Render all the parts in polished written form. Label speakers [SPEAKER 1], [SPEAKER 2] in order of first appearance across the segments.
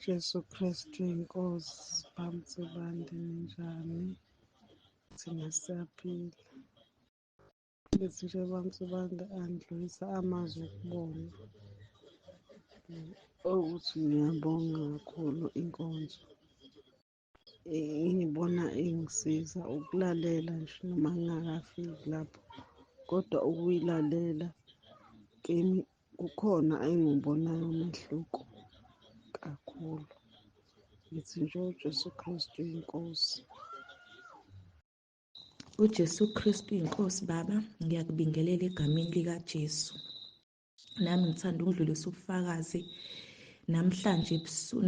[SPEAKER 1] Jesu Kristu iNkosi, bamtsibande ninjani? Thina siyaphila. Ngithi nje bamtsibande andlulisa amazwi okubonga ukuthi ngiyabonga kakhulu inkonzo. Ngibona ingisiza ukulalela nje noma ngingakafiki lapho, kodwa ukuyilalela kimi kukhona engiwubonayo umehluko kakhulu. Ngithi nje uJesu Kristu iNkosi.
[SPEAKER 2] UJesu Kristu iNkosi Baba, ngiyakubingelela egameni likaJesu. Nami ngithanda ukudlulisa ubufakazi namhlanje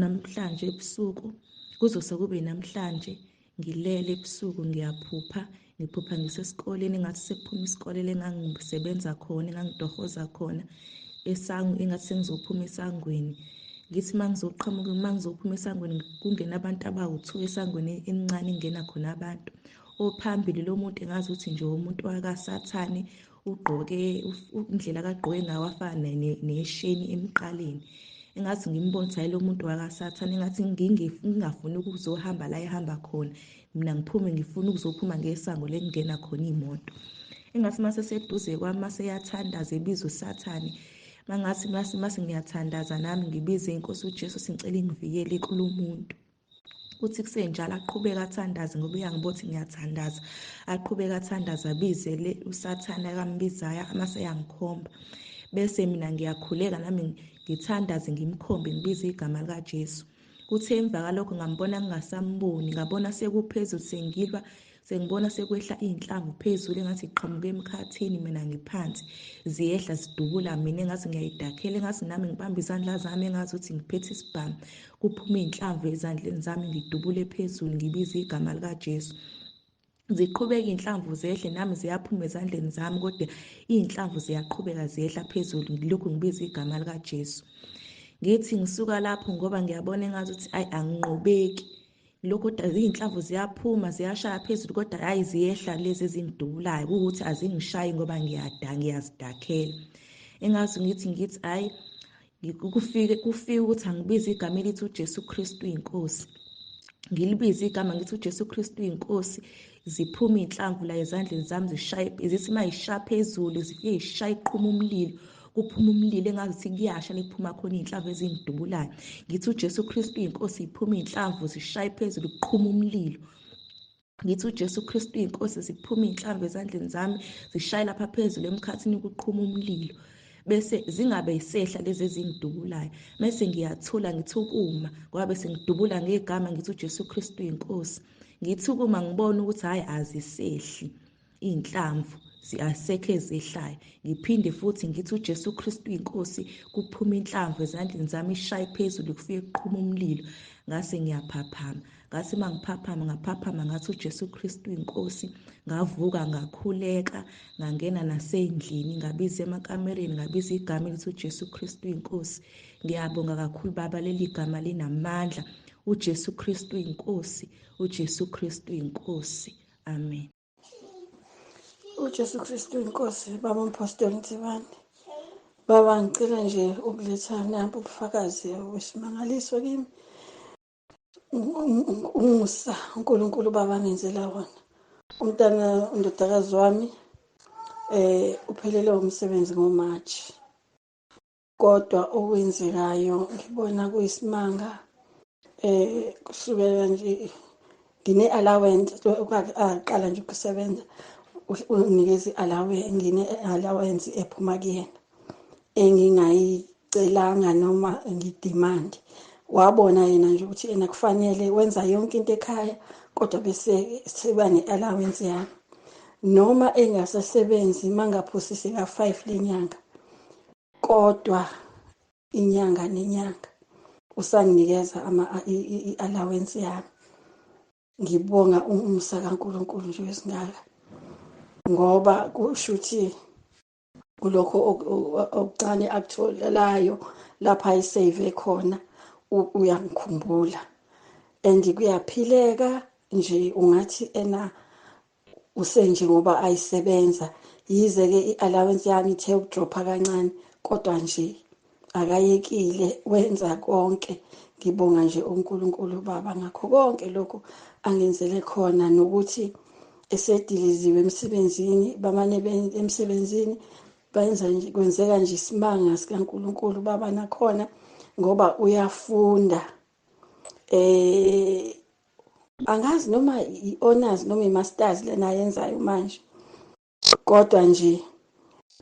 [SPEAKER 2] namhlanje ebusuku kuzose kube namhlanje ngilele ebusuku ngiyaphupha ngiphupha ngisesikoleni engathi sekuphuma isikole lengangisebenza khona engangitohoza khona esango engathi sengizophuma esangweni ngithi uma ngizoqhamuka uma ngizophuma esangweni kungena abantu abawu-two esangweni elincane engena khona abantu ophambili lo muntu engazi ukuthi nje umuntu wakasathane ugqoke indlela akagqoke ngayo wafana nesheni emqaleni engathi ngimbone ukuthi hayi lo muntu wakasathane engathi ngingafuni ukuzohamba la ehamba khona mina ngiphume ngifuna ukuzophuma ngesango lekungena khona iy'moto engathi uma seseduze kwami uma seyathandaza ebiza usathane mangathi mase ngiyathandaza nami ngibize inkosi uJesu singicela ingivikele kulo muntu Kuthi kusenjalo aqhubeke athandaze ngoba uyangibona ukuthi ngiyathandaza. Aqhubeke athandaze abize le uSathane akambizayo amase eyangikhomba. Bese mina ngiyakhuleka nami ngithandaze ngimkhombe ngibize igama likaJesu. Kuthe emva kwalokho ngambona ngingasamboni ngabona sekuphezulu sengilwa Sengibona sekwehla iy'nhlamvu phezulu engathi iqhamuka emkhathini mina ngiphansi ziyehla zidubula mina engathi ngiyayidakhela engathi nami ngibamba izandla zami engathi ukuthi ngiphethe isibhamu kuphume iy'nhlamvu ezandleni zami ngidubule phezulu ngibize igama likaJesu ziqhubeka iy'nhlamvu zehle nami ziyaphuma ezandleni zami kodwa iy'nhlamvu ziyaqhubeka ziyehla phezulu ngilokhu ngibiza igama likaJesu ngithi ngisuka lapho ngoba ngiyabona engathi ukuthi ayi anginqobeki Lokhu kodwa iy'nhlamvu ziyaphuma ziyashaya phezulu kodwa hhayi ziyehla lezi ezingidubulayo kuwukuthi azingishayi ngoba ngiyada ngiyazidakhela. Engazi ngithi ngithi hhayi kufike kufike ukuthi angibize igama elithi uJesu Kristu iNkosi. Ngilibize igama ngithi uJesu Kristu iNkosi ziphume iy'nhlamvu la ezandleni zami zishaye zithi uma yishaya phezulu zifike zishaye iqhuma umlilo kuphuma umlilo engazuthi kuyasha lekuphuma khona iy'nhlamvu ezingidubulayo ngithi uJesu Kristu inkosi iphuma iy'nhlamvu zishaye phezulu kuqhuma umlilo ngithi uJesu Kristu inkosi ziphuma iy'nhlamvu ezandleni zami zishaye lapha phezulu emkhathini kuqhuma umlilo bese zingabe isehla lezi ezingidubulayo mese ngiyathula ngithi ukuma ngoba bese ngidubula ngegama ngithi uJesu Kristu inkosi ngithi ukuma ngibona ukuthi hhayi azisehli iy'nhlamvu asekho ezehlayo ngiphinde futhi ngithi uJesu Kristu inkosi kuphuma inhlamvu ezandleni zami ishaye phezulu kufike kuqhuma umlilo ngase ngiyaphaphama ngathi uma ngiphaphama ngaphaphama ngathi uJesu Kristu inkosi ngavuka ngakhuleka ngangena nasendlini ngabiza emakamereni ngabiza igama elithi uJesu Kristu inkosi ngiyabonga kakhulu baba leli gama linamandla uJesu Kristu inkosi uJesu Kristu inkosi amen
[SPEAKER 3] uJesu Kristu inkosi baba umpostoli Nsibane baba ngicela nje ukuletha nampu ubufakazi obusimangaliso kimi umusa uNkulunkulu baba ngenzela wona umntana undodakazi wami eh uphelelwe umsebenzi ngoMarch kodwa okwenzekayo ngibona kuyisimanga eh kusukela nje ngine allowance aqala nje ukusebenza unikeza i-allowance ngine allowance ephuma kuyena engingayicelanga noma ngidemand wabona yena nje ukuthi yena kufanele wenza yonke into ekhaya kodwa bese seba ne-allowance yami noma engasasebenzi mangaphosisi ka-5 lenyanga kodwa inyanga nenyanga usanginikeza ama i-allowance yami ngibonga umusa kaNkuluNkulu nje wesingaka ngoba kusho ukuthi kulokho okuncane akutholelayo lapha ayisave khona uyangikhumbula and kuyaphileka nje ungathi ena usenje ngoba ayisebenza yize ke i-allowance yami ithe ukudropha kancane kodwa nje Akayekile, wenza konke. Ngibonga nje uNkulunkulu Baba ngakho konke lokhu angenzele khona, nokuthi esediliziwe emsebenzini, bamane emsebenzini benza nje, kwenzeka nje isimanga sikaNkulunkulu Baba nakhona, ngoba uyafunda. Angazi noma i-honors noma i-masters lena ayenzayo manje, kodwa nje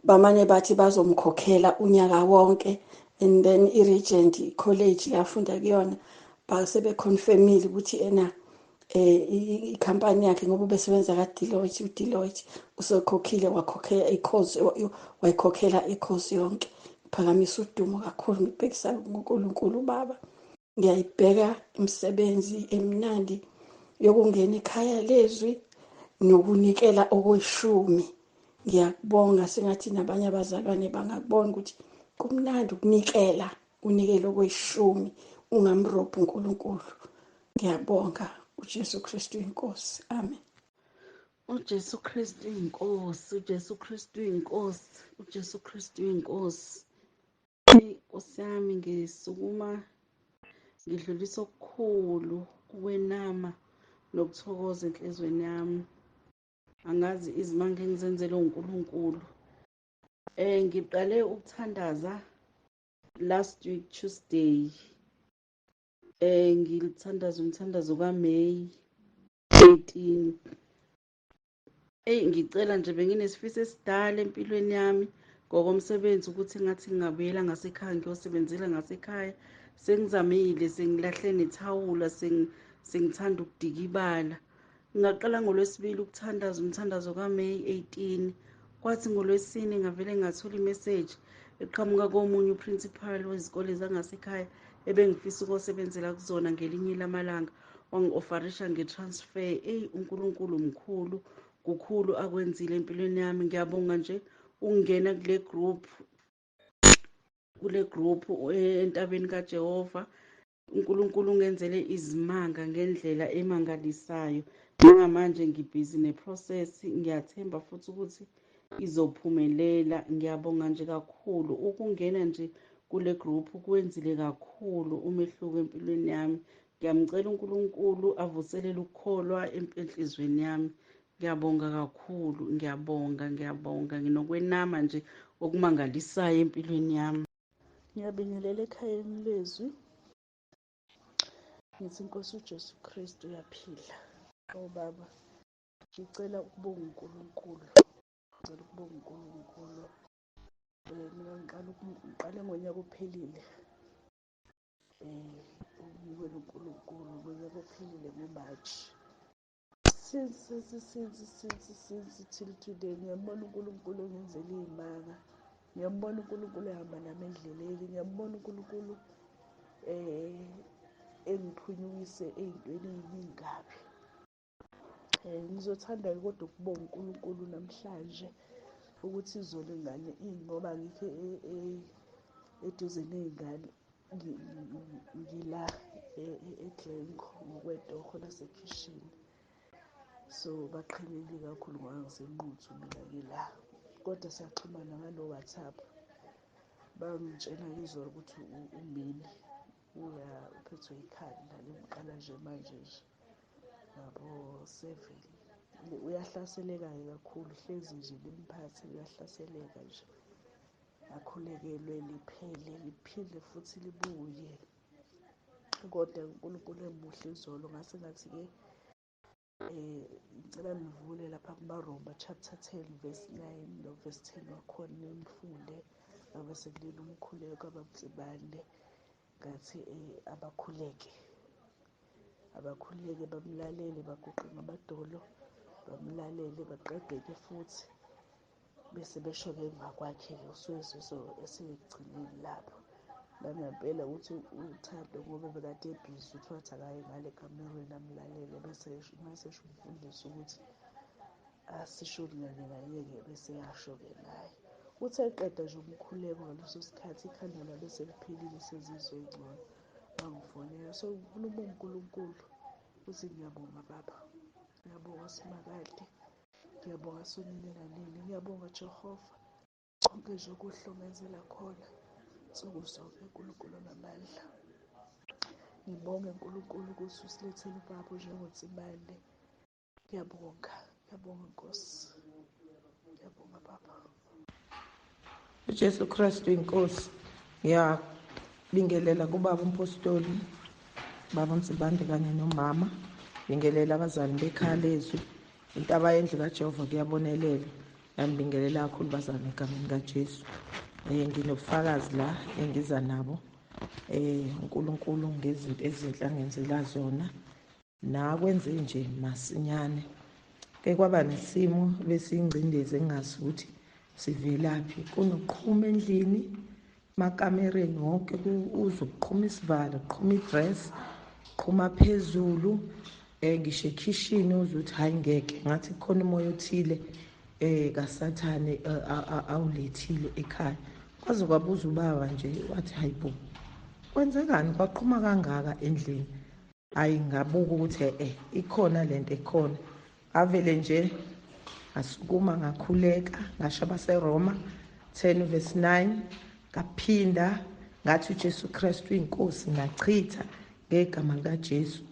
[SPEAKER 3] bamane bathi bazomkhokhela unyaka wonke. And then i-Regent College lafunda kuyona, basebeconfirmile ukuthi ena ikhampani yakhe, ngoba ubesebenza ka-Deloitte, u-Deloitte usekhokhile, wakhokhela i-course, wayikhokhela i-course yonke. Ngiphakamisa udumo kakhulu, ngibhekisa kuNkulunkulu Baba. Ngiyayibheka imisebenzi emnandi yokungena ekhaya lezwi nokunikela okweshumi. Ngiyakubonga, sengathi nabanye abazalwane bangakubona ukuthi kumnandi ukunikela, unikele okweshumi, ungamrobhi uNkulunkulu. Ngiyabonga. uJesu Kristu inkosi. Amen.
[SPEAKER 1] uJesu Kristu inkosi, uJesu Kristu inkosi, uJesu Kristu inkosi. Nkosi yami, ngisukuma ngidlulisa okukhulu ukwenama nokuthokoza enhliziyweni yami. Angazi izimanga engizenzele uNkulunkulu. Ngiqale ukuthandaza last week Tuesday. Ngilithandaza umthandazo kaMay 18. Ngicela nje, benginesifiso esidala empilweni yami ngokomsebenzi ukuthi ngathi ngingabuyela ngasekhaya ngiyosebenzela ngasekhaya. Sengizamile, sengilahle nethawula, sengithanda ukudikibala. Ngaqala ngolwesibili ukuthandaza umthandazo kaMay 18. Kwathi ngolwesine ngavele ngathola imeseji eqhamuka komunye uprincipal wezikole zangasekhaya ebengifisa ukosebenzela kuzona ngelinye lamalanga, wangi-ofarisha nge-transfer. Eyi, uNkulunkulu mkhulu, kukhulu akwenzile empilweni yami. Ngiyabonga nje ukungena kule group entabeni kaJehova. uNkulunkulu ungenzele izimanga ngendlela emangalisayo. Njengamanje ngibhizi neprocess, ngiyathemba futhi ukuthi izophumelela. Ngiyabonga nje kakhulu ukungena nje kule group, kwenzile kakhulu umehluko empilweni yami. Ngiyamcela uNkulunkulu avuselele ukukholwa enhliziyweni yami. Ngiyabonga kakhulu, ngiyabonga, ngiyabonga. Nginokwenama nje okumangalisayo empilweni yami.
[SPEAKER 4] Ngiyabingelela ekhayeni lezwi. Ngithi inkosi uJesu Kristu uyaphila. Oh Baba, ngicela ukubonga uNkulunkulu. Ngicela ukubonga uNkulunkulu. Mina ngiqale ngonyaka ophelile. Ukubukela uNkulunkulu ngonyaka ophelile ngoMarch. Since till today ngiyambona uNkulunkulu engenzela iy'manga. Ngiyambona uNkulunkulu ehamba nami endleleni. Ngiyambona uNkulunkulu engiphunyukise ey'ntweni ey'ningi kabi. Ngizothanda-ke kodwa ukubonga uNkulunkulu namhlanje ukuthi izolo ingane, ngoba ngikho eduze ney'ngane, ngila eGlencoe ngokwetoho lasekhishini. So baqhelile kakhulu ngoba ngiseNquthu mina ngila, kodwa siyaxhumana ngano-WhatsApp. Bangitshela izolo ukuthi umini uphethwe ikhanda limqala nje manje nje ngabo 7. Uyahlaseleka-ke kakhulu, hlezi nje limphathe, uyahlaseleka nje, akhulekelwe liphele liphinde futhi libuye. Kodwa uNkulunkulu emuhle izolo ngase ngathi-ke ngicela nivule lapha kumaRoma chapter 10 verse 9 no verse 10 wakhona, nimfunde ngabe sekulile umkhuleko abaMtsibande. Ngathi abakhuleke, abakhuleke bamlalele, baguqe ngamadolo bamlalele, baqedeke futhi bese besho-ke emva kwakhe-ke usuke esekugcineni lapho. Nangempela ukuthi uThando ngoba bekade ebhizi uthi wathi akaye ngale kamerweni amlalele, bese masesho umfundisi ukuthi asisho kanye kanye-ke, bese yasho-ke naye. Uthe eqeda nje umkhuleko ngaleso sikhathi ikhanda labe seliphelile, sezizwe ngcono, bangifonela. So ngifuna ukubonga uNkulunkulu ukuthi ngiyabonga Baba, ngiyabonga Simakade, ngiyabonga Sonini nanini, ngiyabonga Jehova konke nje okuhle ongenzela khona. Nsuku zonke uNkulunkulu onamandla. Ngibonge uNkulunkulu ukuthi usilethele ubaba njengoNsibande. Ngiyabonga, ngiyabonga Nkosi. Ngiyabonga Baba.
[SPEAKER 5] UJesu Kristu inkosi. Ngiyabingelela kubaba umpostoli, baba Nsibande kanye nomama. Bingelela abazali bekhaya lezwi. Intaba yendlu kaJehova kuyabonelela. Ngiyambingelela kakhulu bazali egameni kaJesu. Nginobufakazi la engiza nabo. uNkulunkulu ngezinto ezinhle angenzela zona. Nakwenze nje masinyane. Ke kwaba nesimo besingcindezi engazi ukuthi sivelaphi. Kunokuqhuma endlini, emakamereni wonke, uzoqhuma isivalo, qhuma idress, qhuma phezulu, ngisho ekhishini uzothi hayi ngeke, ngathi kukhona umoya othile kaSathane awulethile ekhaya. Kwaze kwabuza ubaba nje wathi hayibo, kwenzekani kwaqhuma kangaka endlini? Hayi ngabuka ukuthi ikhona lento ekhona. Avele nje ngasukuma ngakhuleka, ngasho abaseRoma 10 verse 9, ngaphinda ngathi uJesu Kristu inkosi, ngachitha ngegama likaJesu.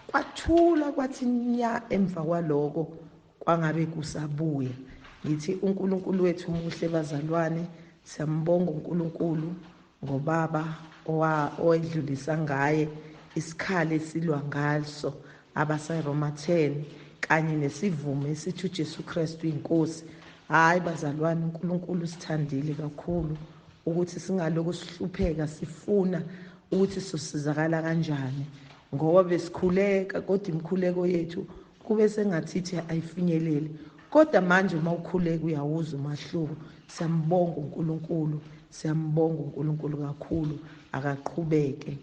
[SPEAKER 5] Kwathula kwathi nya emva kwaloko kwangabe kusabuya. Ngithi uNkulunkulu wethu muhle bazalwane, siyambonga uNkulunkulu ngobaba owedlulisa ngaye isikhali esilwa ngaso abaseRoma 10 kanye nesivumo esithi uJesu Kristu inkosi. Hayi bazalwane, uNkulunkulu sithandile kakhulu ukuthi singaloku sihlupheka sifuna ukuthi sosizakala kanjani, ngoba besikhuleka kodwa imikhuleko yethu kube sengathithi ayifinyeleli. Kodwa manje uma ukhuleka uyawuzwa umahluko. Siyambonga uNkulunkulu, siyambonga uNkulunkulu kakhulu. Akaqhubeke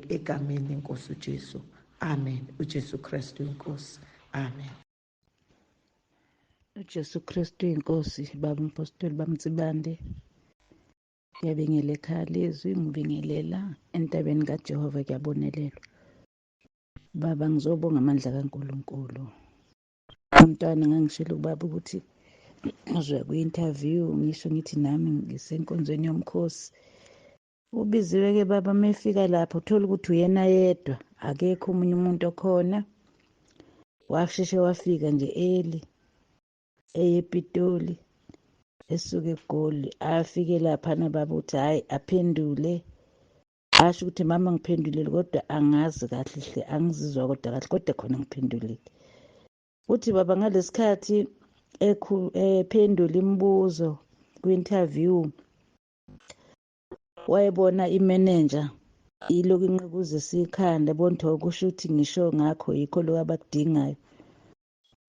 [SPEAKER 5] egameni lenkosi uJesu. Amen. uJesu Kristu inkosi. Amen.
[SPEAKER 6] uJesu Kristu inkosi. Baba umpostoli bamtsibande, ngiyabingelela ekhaya lezwi, ngibingelela entabeni kaJehova kuyabonelelwa. Baba ngizobonga amandla kaNkulunkulu. Umntwana ngangishilo kubaba ukuthi uzoya kwi-interview, ngisho ngithi nami ngisenkonzweni yomkhosi. Ubiziwe ke baba, mefika lapho uthola ukuthi uyena yedwa, akekho omunye umuntu okhona. Washeshe wafika nje early eyePitoli, esuke eGoli. Afike laphana baba uthi hhayi aphendule, asho ukuthi mama ngiphendulile kodwa angazi kahle hle, angizizwa kodwa kahle, kodwa khona ngiphendulile. Uthi baba ngalesikhathi ephendula imibuzo kwi-interview, wayebona imeneja ilokhu inqekuzisa ikhanda, ebona ukuthi kusho ukuthi ngisho ngakho yikho lokhu abakudingayo.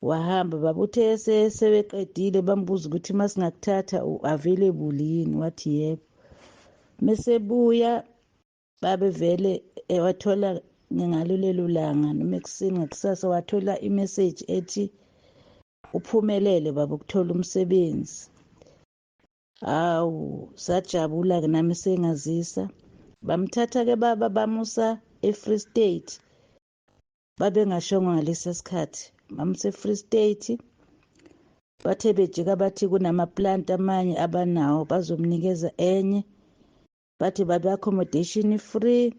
[SPEAKER 6] Wahamba baba, uthe sebeqedile bambuza ukuthi masingakuthatha u-available yini, wathi yebo. Mesebuya babevele wathola ngalo lelo langa noma ekuseni ngakusasa wathola imessage ethi uphumelele baba ukuthola umsebenzi. Hawu, sajabula ke nami sengazisa. Bamthatha ke baba bamusa eFree State. Babengashongo ngalesa sikhathi. Bamusa eFree State. Bathe bejika bathi kunama plant amanye abanawo bazomnikeza enye. Bathi babe accommodation free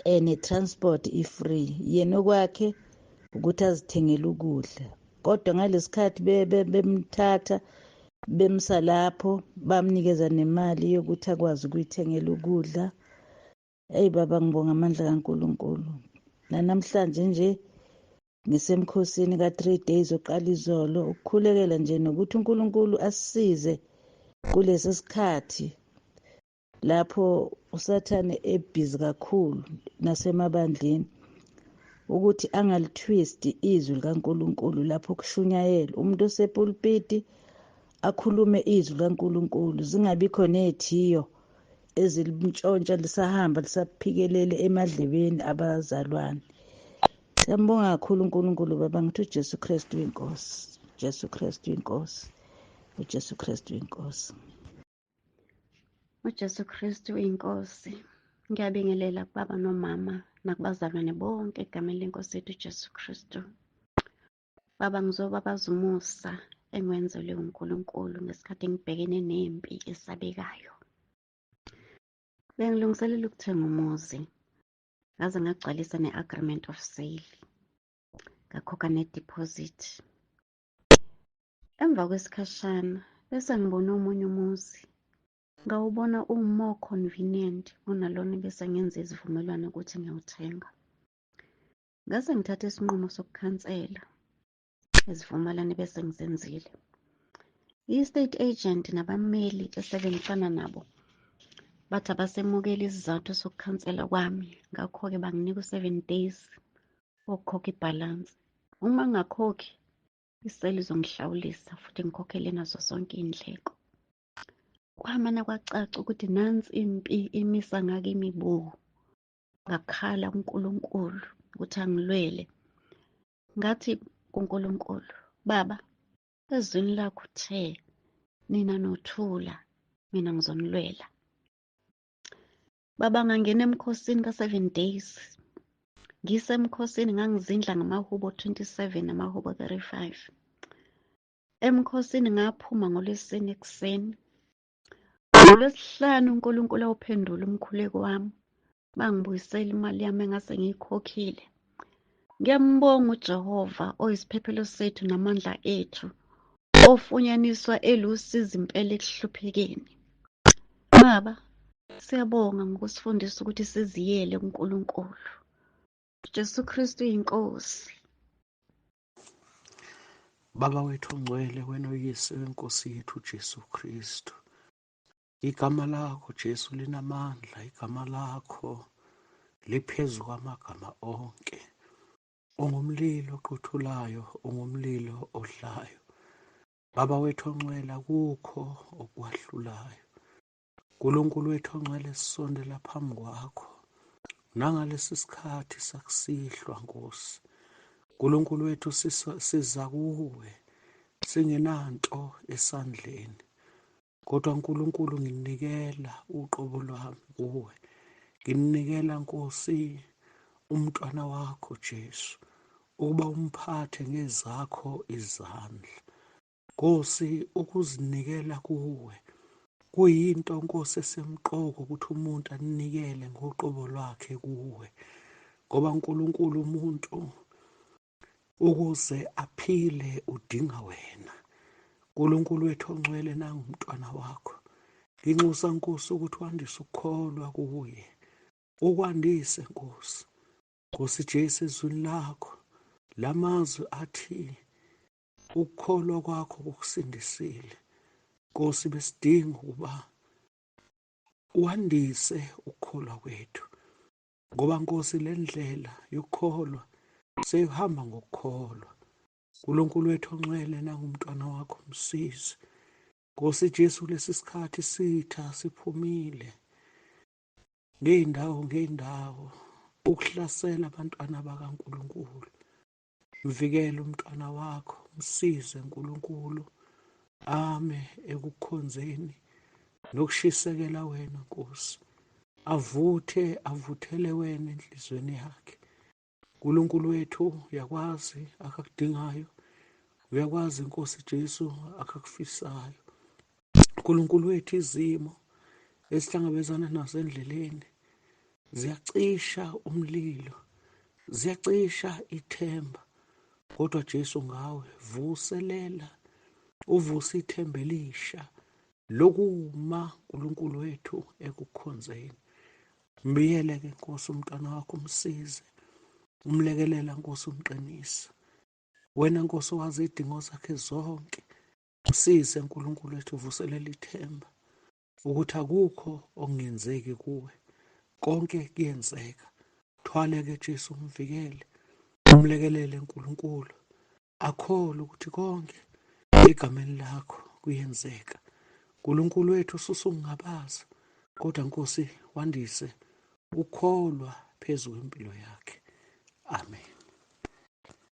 [SPEAKER 6] ne-transport i-free. Yena okwakhe ukuthi azithengele ukudla. Kodwa ngalesikhathi bemthatha bemsa lapho bamnikeza nemali yokuthi akwazi ukuyithengela ukudla. Hey baba, ngibonga amandla kaNkulunkulu. Namhlanje nje ngisemkhosini ka3 days oqala izolo, ukukhulekela nje nokuthi uNkulunkulu asisize kulesi sikhathi lapho uSathane ebhizi kakhulu nasemabandleni, ukuthi angalitwist izwi likaNkulunkulu lapho kushunyayelwa. Umuntu osepulpiti akhulume izwi likaNkulunkulu, zingabikho nethiyo ezilimntshontsha lisahamba lisaphikelele emadlebeni abazalwane. Siyambonga kakhulu uNkulunkulu baba, ngithi uJesu Kristu inkosi, uJesu Kristu inkosi, uJesu Kristu inkosi.
[SPEAKER 7] uJesu Kristu inkosi. Ngiyabingelela kubaba nomama nakubazalwane bonke egameni lenkosi yethu uJesu Kristu. Baba, ngizobabaza umusa engiwenzelwe uNkulunkulu ngesikhathi ngibhekene nempi esabekayo. Bengilungiselela ukuthenga umuzi, ngaze ngagcwalisa ne-agreement of sale, ngakhokha ne-deposit. Emva kwesikhashana bese ngibone omunye umuzi, ngawubona u-more convenient kunalona ebese ngenze isivumelwano ukuthi ngiyawuthenga. Ngase ngithatha isinqumo sokukhansela izivumelwano ebese ngizenzile. I-estate agent nabammeli esebenzisana nabo bathi abasemukeli isizathu sokukhansela kwami, ngakho-ke banginika u-7 days wokukhokha ibhalansi. Uma ngingakhokhi, isele izongihlawulisa futhi ngikhokhele nazo zonke iy'ndleko. Kwamane kwacaca ukuthi nansi impi imisa ngakimi bo. Ngakhala kuNkulunkulu ukuthi angilwele. Ngathi kuNkulunkulu, Baba, ezwini lakho uthe nina nothula, mina ngizonilwela. Baba, ngangena emkhosini ka-7 days. Ngisemkhosini ngangizindla ngamahubo 27 namahubo 35. Emkhosini ngaphuma ngoLwesine ekuseni. NgoLwesihlanu uNkulunkulu awuphendula umkhuleko wami. Bangibuyisela imali yami engase ngiyikhokhile. Ngiyambonga uJehova oyisiphephelo sethu namandla ethu, ofunyaniswa elusizo impela ekuhluphekeni. Baba, siyabonga ngokusifundisa ukuthi siziyele kuNkulunkulu. Jesu Kristu iNkosi.
[SPEAKER 8] Baba wethu ongcwele, wena oyise wenkosi yethu uJesu Kristu. Igama lakho Jesu linamandla, igama lakho liphezu kwamagama onke. Ungumlilo oqothulayo, ungumlilo odlayo. Baba wethu ongcwele, akukho okwahlulayo. Nkulunkulu wethu ongcwele, sisondela phambi kwakho nangalesi sikhathi sakusihlwa, Nkosi. Nkulunkulu wethu, siza kuwe singenanto esandleni, kodwa Nkulunkulu nginikela uqobo lwami kuwe. Nginikela Nkosi umntwana wakho Jesu ukuba umphathe ngezakho izandla. Nkosi, ukuzinikela kuwe kuyinto Nkosi esemqoka ukuthi umuntu anikele ngoqobo lwakhe kuwe, ngoba uNkulunkulu umuntu ukuze aphile udinga wena. uNkulunkulu wethu ongcwele, nangumntwana wakho, nginxusa Nkosi ukuthi wandise ukukholwa kuye, ukwandise Nkosi. Nkosi Jesu, ezwini lakho lamazwi athi ukukholwa kwakho kukusindisile. Nkosi, besidinga ukuba wandise ukukholwa kwethu, ngoba Nkosi le ndlela yokukholwa seyihamba ngokukholwa. uNkulunkulu wethu ongcwele, nangumntwana wakho, msizi. Nkosi Jesu, lesi sikhathi sitha siphumile ngey'ndawo ngey'ndawo ukuhlasela abantwana bakaNkulunkulu. Mvikele umntwana wakho, msize Nkulunkulu, ame ekukhonzeni nokushisekela wena Nkosi, avuthe avuthele wena enhliziyweni yakhe. uNkulunkulu wethu, uyakwazi akakudingayo, uyakwazi Nkosi Jesu akakufisayo. uNkulunkulu wethu, izimo esihlangabezana nazo endleleni ziyacisha umlilo, ziyacisha ithemba, kodwa Jesu ngawe vuselela, uvuse ithemba elisha lokuma uNkulunkulu wethu ekukhonzeni. Mbiyele ke Nkosi umntwana wakho, umsize, umlekelela Nkosi, umqinise. Wena Nkosi owazi izidingo zakhe zonke, msize uNkulunkulu wethu, uvuselela ithemba ukuthi akukho okungenzeki kuwe, konke kuyenzeka. Thwale-ke Jesu, umvikele, umlekelele uNkulunkulu, akholwe ukuthi konke egameni lakho kuyenzeka. uNkulunkulu wethu, susungabaza, kodwa Nkosi wandise ukukholwa phezu kwempilo yakhe. Amen.